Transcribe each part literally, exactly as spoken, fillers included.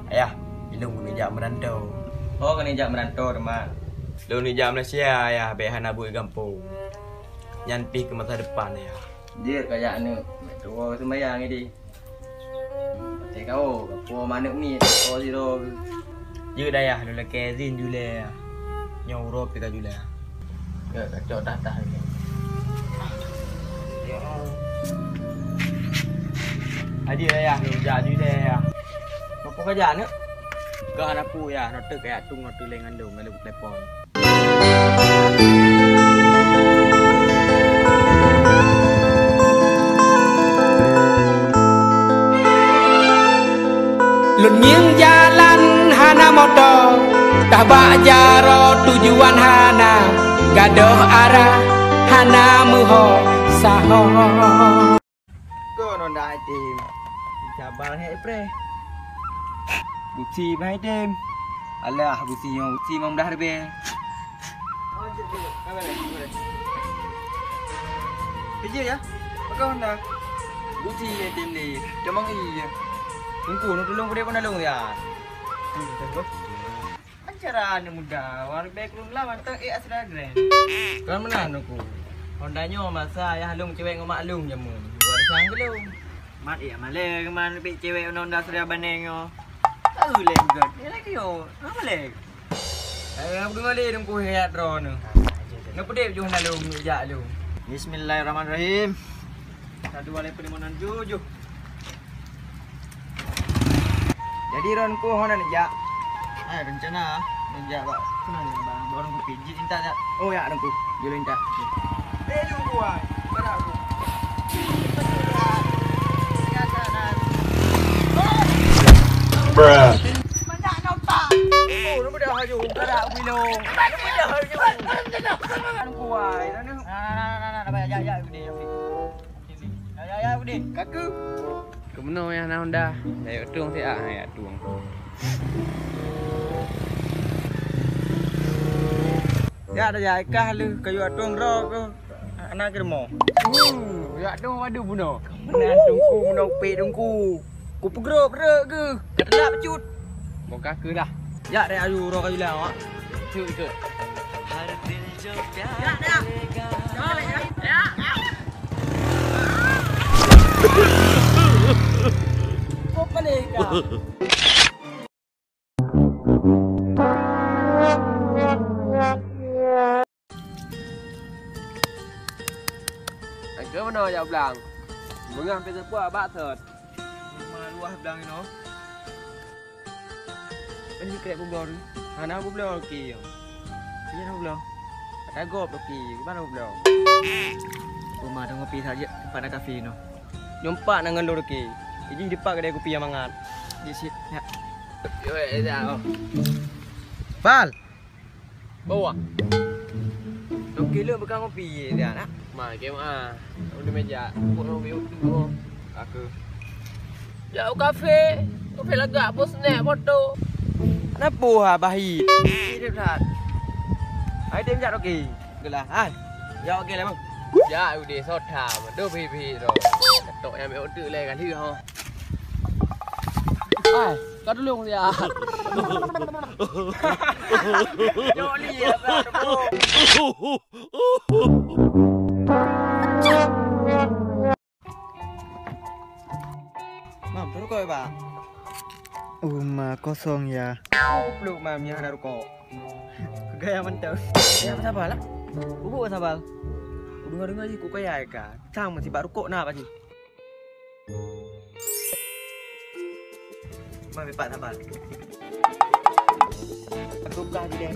Ayah, ilôn keuneuk jak meurantô. Oh, keuneuk jak meurantô teuma? Lôn jak Malaysia, Ayah, bèk hana buet gampông. Nyan pih keu masa depan, Ayah. Jeuet kajak aneuk, bèk tuwoe seumayang idéh. Watèe ka woe, ka puwoe manok miet, ka puwoe sidroe. Jeuet Ayah, lôn lakèe izin julèe. Nyoe uroe pih ka julèe. Ka, ka cok dah-dah lagèe. Ya Allah. Adik Ayah, lôn jak julèe Ayah. Peue kajak aneuk? Ka hana peue Ayah, nyoe teuk kajak tueng, nyoe teuk lé ngon lôn, ngon lôn telepon. Lôn ngieng jalan hana moto, tabak jaroe tujuan hana, gadôh arah hana meuho saho. Kon Honda hai tem. Sabar hai preh. Buci hai tem. Alah, buci nyoe, buci memang dah leubeh. Oh, jeuet, jeuet. Sabar, sabar. Kerja ya? Pakai Honda. Buci hai tem ni. Demang iya. Tunggu, nu tolong pada pun lalu ya. Hmm, tunggu. Kan cara aneuk muda, wareh bèk lôn lam mantong ék asra grand. Kan meunan Teungku. Honda nyoe masa ayah lôn cewek ngon mak lôn jameun. Warisan keu lôn. Mat ék malèe keuman pih cewek ngon Honda asra baneng nyoe. Tahu lé bukan. Dia lagi yo. Apa lé? Eh, aku dengar lé Teungku hayat droe ni. Nak pedek jauh nak lôn, jak lôn. Bismillahirrahmanirrahim. Satu alai peuneumuan tujuh. Jadi, Ron, ku hana neujak. Hai, rencana neujak bak. Kenapa ni, Bang? Bang, Ron, ku pijit intat, tak? Oh, ya, Ron, ku. Julu intat. Eh, Ron, ku, ai. Berat, ku. Bruh. Banyak nampak. Oh, lu dah haju. Berat, ku, Ron. Lu dah haju. Ron, ku, ai. Ron, ku. Nah, nah, nah, nah, nah, nah, ya, ya, ya, ya, ya. Ya, ya, ya, Udin. Kaku. Keumeunyoe nyang na Honda, dayok tueng siat, ha, ya tueng. Ya, dah ya, ikah leuh, kayu tueng droe keuh. Anak keu rumoh. Uh, ya tueng waduh bunoe. Meunan Teungku, bunoe pek Teungku. Ku peugrok brek keuh. Ka teulak bacut. Boh ka keuh dah. Jak deh ayu, uroe ka ilang awak. Cuk, cuk. Jak, jak. Jak, jak. Kok paling ka? Engkau mana jak blang? Beungah pih seupôt bak thot. Maluah blang inoe. Kan jikrek bubloe tu. Hana bubloe oke. Iya na bubloe. Ata gob oke. Gimana bubloe? Rumah dah ngopi saja tempat na kafe no. Nyumpak na ngon lur oke. Iji depak kedai kopi yang mangat. Di sit ya. Yo eh dah. Pal. Bawa. Dua kilo bukan ngopi ye dia nak. Ma game ah. Udah meja. Buat ngopi waktu tu. Aku. Ya u kafe. Kafe lagak bos snack foto. Kenapa ha bahi? Hidup dah. Hai dia jak okey. Gelah hai. Ya okey lah bang. Ya udah sota. Doh bibi tu. Ketok yang ambil waktu lah kali ha. Hai, kau tolong dia. Jok ni ya. Mam, tu rukok ya, Pak? Uma kosong ya. Oh, peluk mam yang ada rukok. Gaya mantap. Ya, sabar lah. Bubuk sabar. Dengar-dengar je kok kaya ka. Sang masih bak rukok nak apa sih? Mai, pat sabar. Tukah je deh.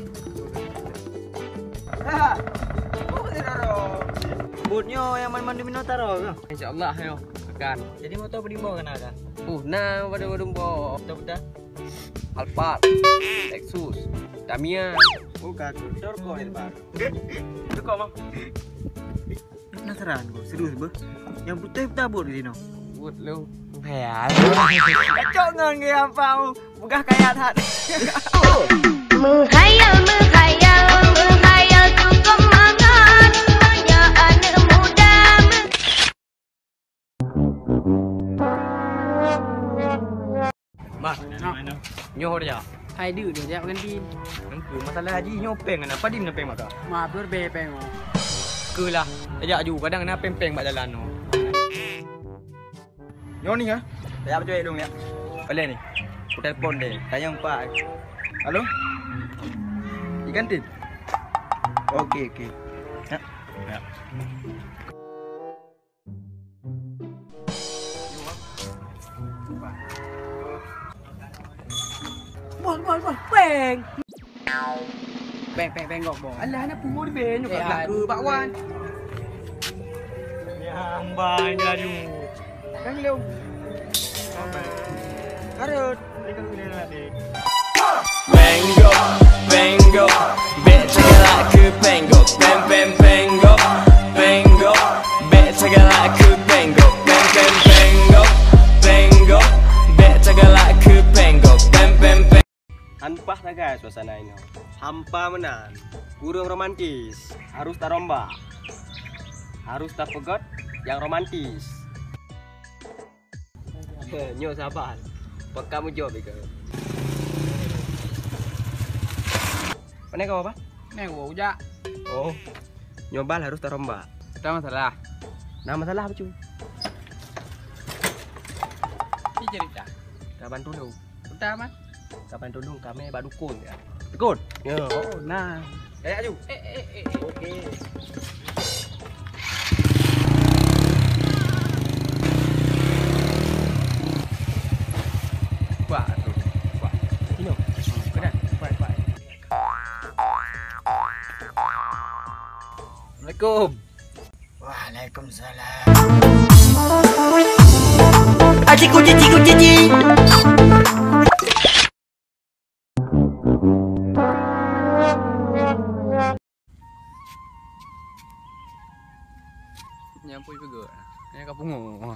Ha! Oh, dia dorong. Bot nyoe yang man-man domino taro ke? Insya Allah nyoe akan. Jadi motor berdimbo kan ada? Uh, nah pada berdimbo. Motor bedah? Alphard, Lexus, Tamiya. Oh, kacau. Dorong kau ni, Bang. Tukar, Bang. Penasaran kau, serius beh. Yang putih tabur di sini. Buat lu menghayal. Kacau ngon gaya apa? Bugah kaya that. Menghayal, menghayal, menghayal cukup mangat. Hanya anak muda. Mak, Nyoe ho tajak? Hai deuek, tajak meuganti. Engku masalah haji nyoe péng na, padum na péng maka? Ma, peureubée péng oh. Keulah, tajak ju, kadang na péng-péng bak jalan nyoe. Nyoe ni ha? Tajak beutôi dong ya. Boleh ni. Ku telepon deh, tanyong pak. Halo? Di kantin? Oke, oke. Ya. Ya. Bos, bos, bos, péng. Péng, péng, péng gok, bos. Alah, na pungo di péng nyoe. Eh, kat aduh. Ke bakwan. Ya, hamba ini laju. Péng lu. Karut. Péng gok, péng gok. Bék teugalak keu péng gok. Péng, péng, péng gok. Péng gok. Bék teugalak keu péng gok. Péng, péng, péng gok. Péng gok. Bék teugalak keu péng gok. Péng, péng, péng. Han paih sagai suasana inoe. Hampa meunan. Kureueng romantis. Harus tarombak. Harus tapeugét nyang romantis. Nyoe saban. Peka meujaweueb ika. Pane kawa, Bah? Nyoe kawa ujak. Oh. Nyoe bal harus tarombak. Ada masalah. Nah, masalah apa, cu? Ini cerita. Kaban tulung. Udah, Mas. Kaban tulung kami bak dukun ya. Dukun? Ya. Oh, nah. Eh, aju. Eh, eh, eh, eh. Oke. Kuat tu. Kuat. Sini. Kuat, kuat, kuat. Assalamualaikum. Waalaikumsalam. Aci kuci, ci kuci, ci. Nyampui juga. Nyan ka pungo.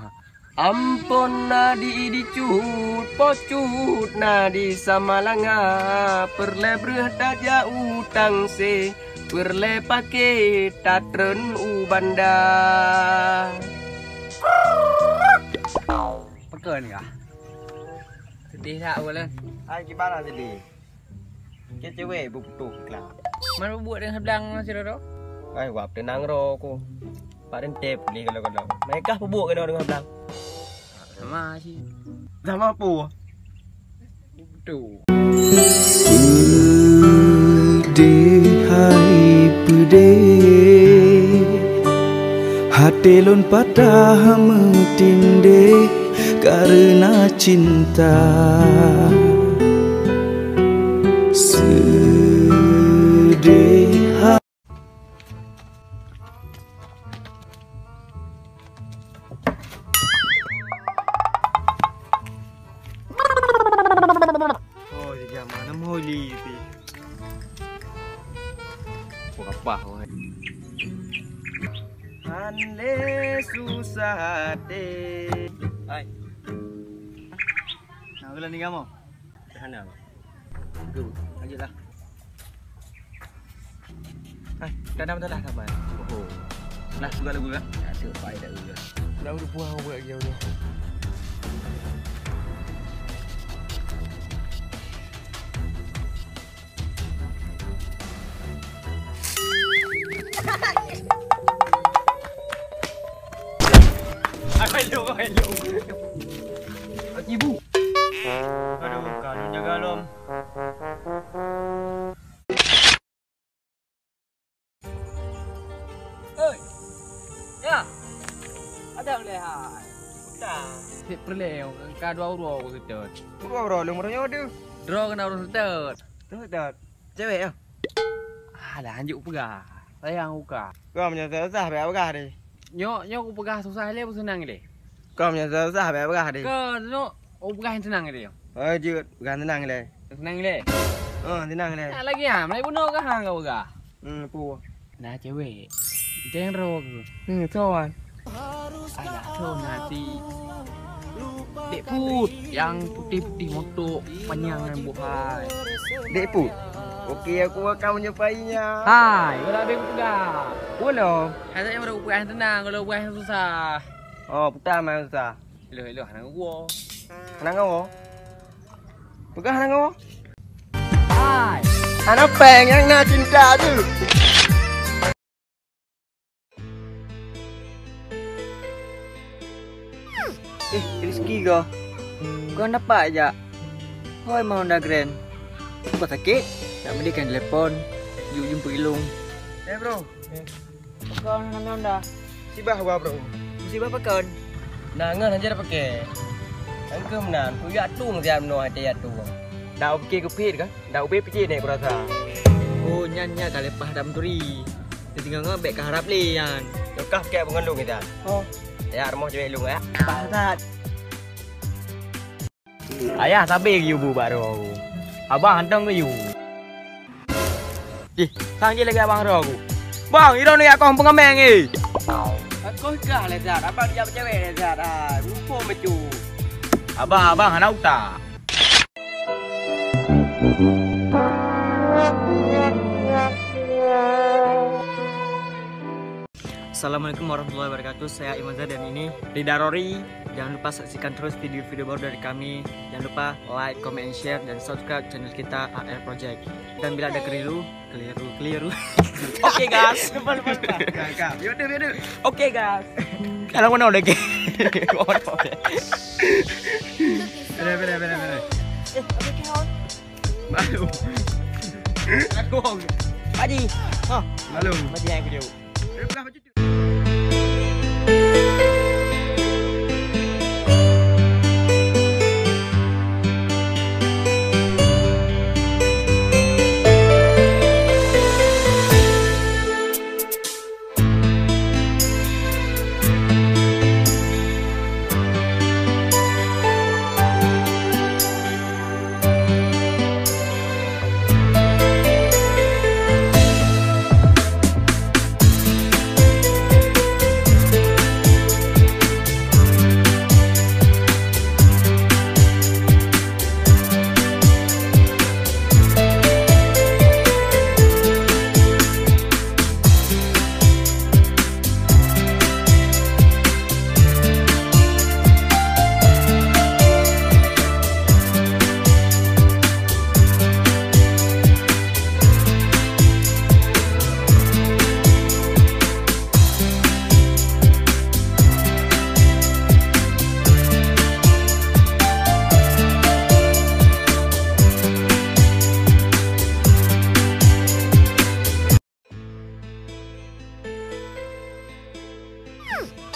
Ampon na di, di Cut, Po Cut na di Samalanga, peureulée breueh tajak u Tangse, peureulée pake tatreun u banda. Pakon kah? Sedih that ulôn. Hai, kiban sedih. Keu cewek beuputoh iklan. Man peubuet deungon blang sidroe-droe? Ai, wab teunang ro ku. Pak Rente pulih kalau-kalau. Mereka peubuet kena deungon blang. Sama sih. Sama apa? Betul. Peudeh hai peudeh, até lôn patah meutindeh kareuna cinta. Seudeh ha- Oh, di zaman nama holi pi. Apa wahai? Han lé susah até. Hai. Nah, ulang ni kamu. Hana. Go. Lanjutlah. Hai, dah dah dah dah sabar. Oh. Nah, suka lagu kan? Ya, suka pai dah dulu. Dah udah buang buat dia udah. Hello, hello. Ibu. Aduh, kalau jaga lom. Oi. Ya. Ada lehai. Udah. Sip perleh ka dua uroe aku seutôt. Dua uroe lom uroe nyoe tu. Droe kena uroe seutôt. Seutôt. Cewek ya? Alah, anjuk peugah. Sayang uka. Kau meunyoe susah, bèk peugah deh. Nyoe, nyoe kupeugah susah lé, seunang lé. Kau meunyoe susah, bèk peugah deh. Kau nyoe, oh, peugah nyang seunang lé. Oh, jeuet, peugah seunang lé. Seunang lé. Oh, seunang lé. Nak lagi ah, mulai bunoe kah hang kau peugah? Hmm, peue? Nah, cewek. Deng ro ke? Hmm, soal. Alah, soal nanti. Dek Put, yang putih-putih motok, panyang dan buhai. Dek Put? Oke, aku akan menyumpainya. Hai, kau dah habis peugah. Belum. Hanya yang baru peugah yang tenang, kalau peugah yang susah. Oh, peugah yang susah. Iloh-iloh, anak gua. Anak gua? Peugah hana ngon. Hai. Hana péng nyang na cinta tu. Eh, Rizky kah? Kau dapat jak? Hoi, mau Honda Grand. Kau sakit? Nak beli kan telepon. Jumpa ilung. Eh, bro. Eh. Pakon hana dah? Musibah gua, bro. Musibah pakon? Nah, ngon hajar pakai. Angkeum nan, ku yak tung siap no hati yak tung. Dak oke kupit kah? Dak ubé picit nek kurasa. Oh, nyan nya ka leupah dam turi. Teutinggal ngon bek ka harap lé nyan. Lokah kek pengelung kita. Oh. Ya, rumoh cewek lu ya. Bangsat. Ayah sabe geuyue bu bak droe. Abang hantong geuyue. Ih, sang jih lagèe abang droe ku. Bang, iroe ni akong pengamen eh. Akong kah lezat, abang dijak cewek lezat. Ah, rupo mecu. Abang, abang hana utak. Assalamualaikum warahmatullahi wabarakatuh. Saya Iman Zaid dan ini Rida Rory. Jangan lupa saksikan terus video-video baru dari kami. Jangan lupa like, comment, and share, dan subscribe channel kita A R Project. Dan bila ada keliru, keliru, keliru. Oke, guys. Lupa, lupa, lupa. Kak, kak. Yaudah, yaudah. Oke, guys. Kalau mana udah ke? Beda, beda, beda, beda. Eh, apa ke hal? Malu. Aku. Pak Haji. Ha. Malu. Pak Haji yang aku jawab.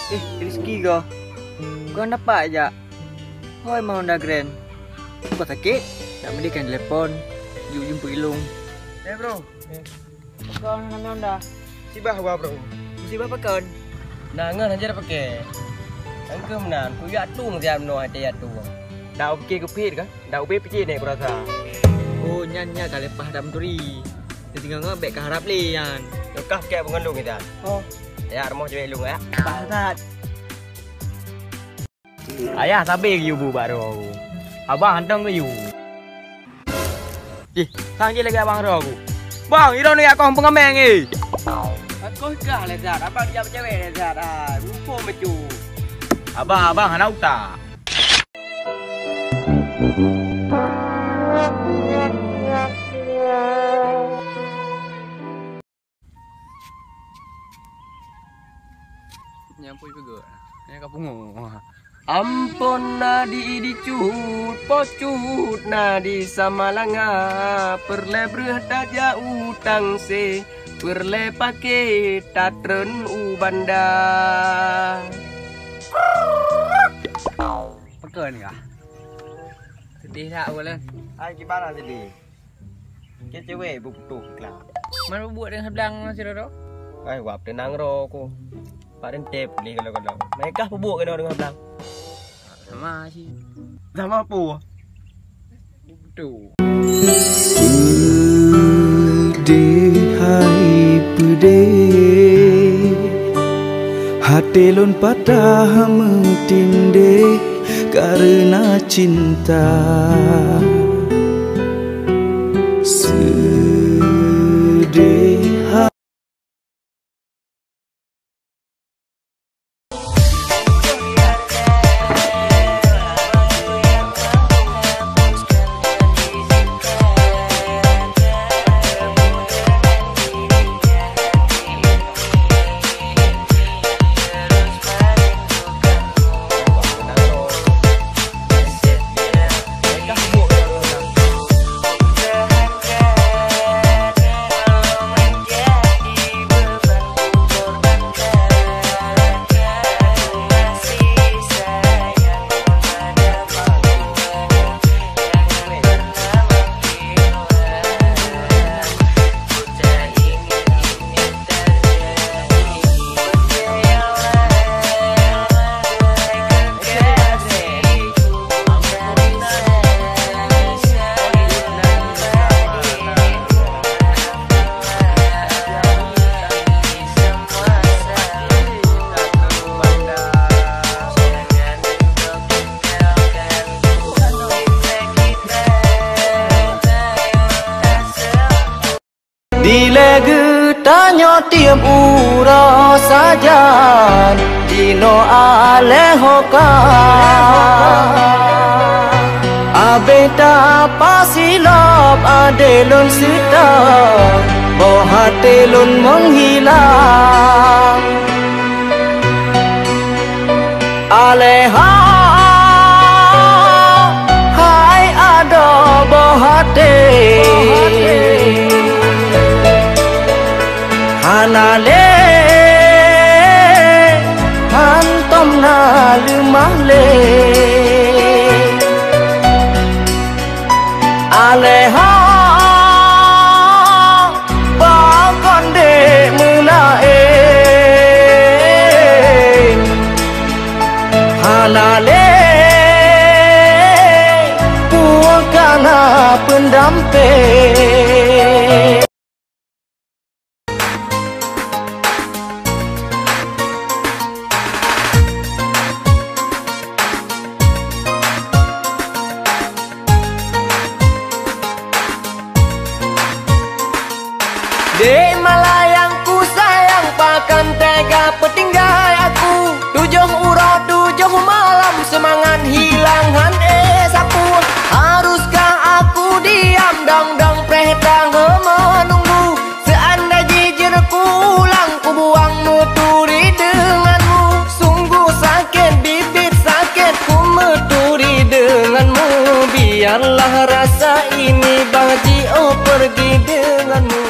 Eh, Rizky kah? Kau dapat jak? Hoi, mau Honda Grand. Kau sakit? Nak beli kan telepon. Jumpa ilung. Eh, bro. Eh. Pakon hana dah? Musibah gua, bro. Musibah pakon? Nah, ngon hajar pakai. Angkeum nan, ku yak tung siap no hati yak tung. Dak oke kupit kah? Dak ubé picit nek kurasa. Oh, nyan nya ka leupah dam turi. Teutinggal ngon bek ka harap lé nyan. Lokah kek pengelung kita. Oh. Ya, rumoh cewek lu ya. Bangsat. Ayah sabe geuyue bu bak droe. Abang hantong geuyue. Ih, sang jih lagèe abang droe ku. Bang, iroe ni akong pengamen eh. Akong kah lezat, abang dijak cewek lezat. Ah, rupo mecu. Abang, abang hana utak. Nyampui peugah. Nyang ka pungo. Ampon na di, di cut, po cut na di Samalanga, peureulèe breuh tajak u Tangse, peureulèe paké tatreun u banda. Pakon kah? Sedih tak, Wulan? Hai, gimana sedih? Keu cewek beuputoh keu klam. Man bubuet deungon blang sidroe-droe? Ai, wab teunang ro ku. Pak Rente puléh kalau-kalau. Mekah peubuet keunoe deungon blang. Sama sih. Sama apa? Beuputoh. Peudeh hai peudeh, até lôn patah meutindeh kareuna cinta. Seudeh Tiep uroe sajan jinoe alèh ho ka. Abéh tapasilop adé lôn seutôt, boh até lôn meuhilang. Alèh ho, hai adoe boh até. Hana lé, hantom na leumah lé. Alèh ho, pakon dek meulaén. Hana lé, peue ka na peundampéng. Dek malayang ku sayang, pakon teuga peutinggai aku. Tujoh uroe tujoh malam, seumangat hilang han éh sapeue. Haruskah aku diam dong-dong preh tahe meununggu? Seuandai jih jeuet ku ulang, ku buang meuturi deunganmu. Sungguh sakét, biet-biet sakét ku meuturi deunganmu. Biarlah rasa ini bah jiôh peurgi deunganmu.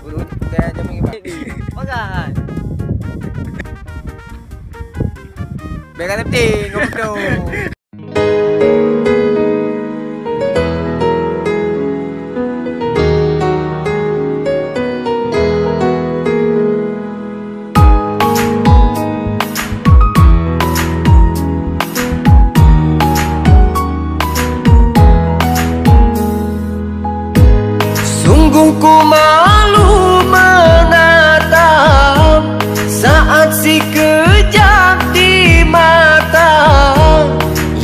Urut, saya jamin, Pak. Pegang. Pegang teuting, ngomong tu. Sungguh ku malu menatap saat sikeujap di mata,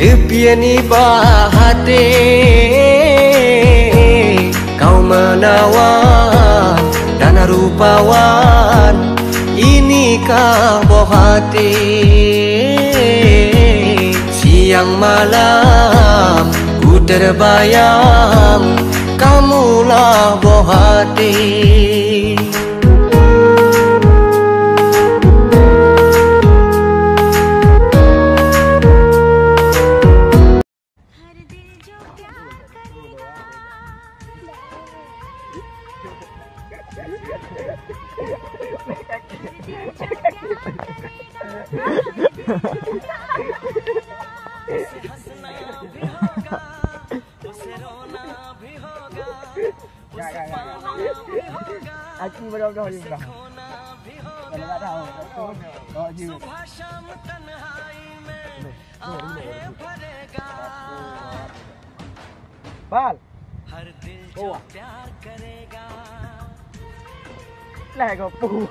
leupie nibak até. Kau menawan dan rupawan, inikah boh até. Siang malam ku terbayang, kamulah boh até. Aku baru dah jumpa. Kalau tak tahu, tak tahu. Bawa je. Bal. Wah. Lah kau pu.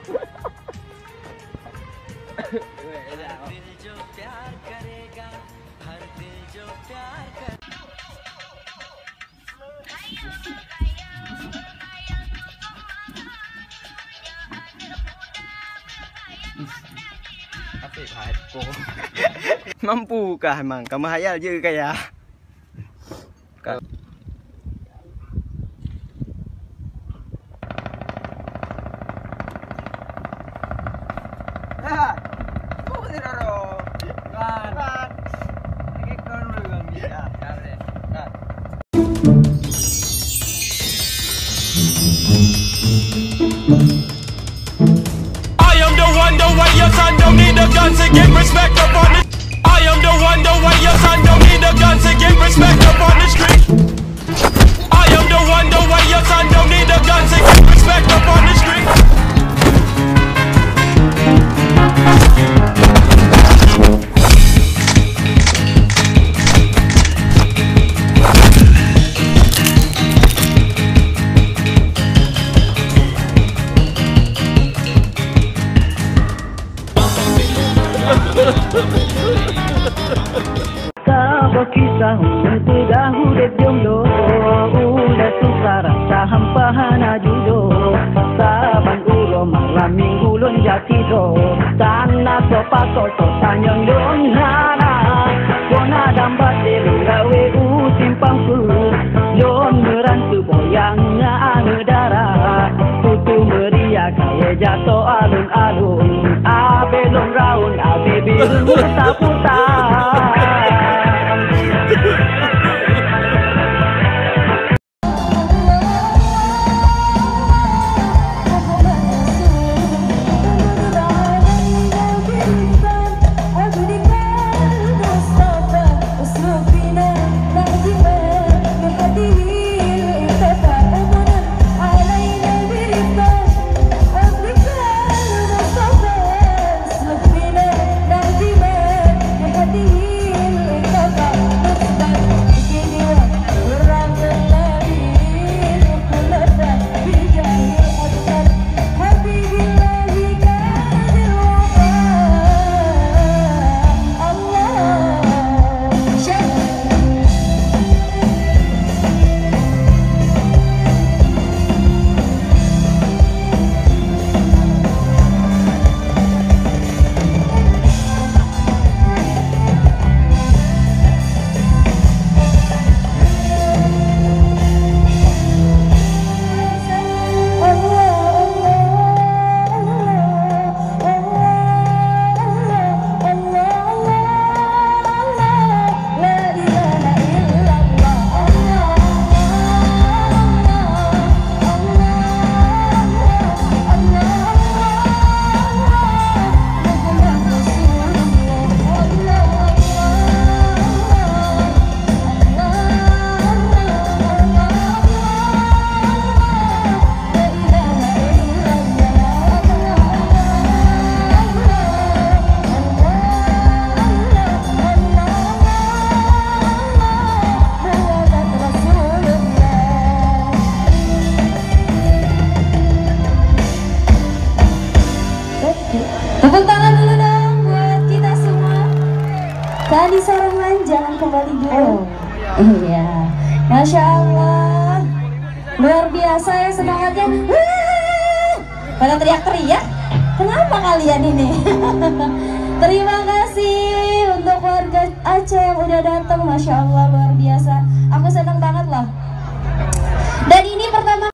Mampu kah emang? Kamu hayal je kaya. Ka- I am the one, the way your son don't need a gun to get respect up on the. I am the one, the way your son don't need a gun to get respect up on the street. I am the one, the way your son don't need a gun to get respect up on the street. Saboh kisah meuteuga Darah, tutu meriah kaya jatuh alun-alun. Abe lom raun, abe biru murta-purta. Tepuk tangan dulu dong buat kita semua. Tadi seorang lain, jangan kembali dulu. Oh. Iya. Masya Allah. Luar biasa ya semangatnya. Wih! Pada teriak-teriak. Kenapa kalian ini? Terima kasih untuk warga Aceh yang udah datang. Masya Allah, luar biasa. Aku senang banget loh. Dan ini pertama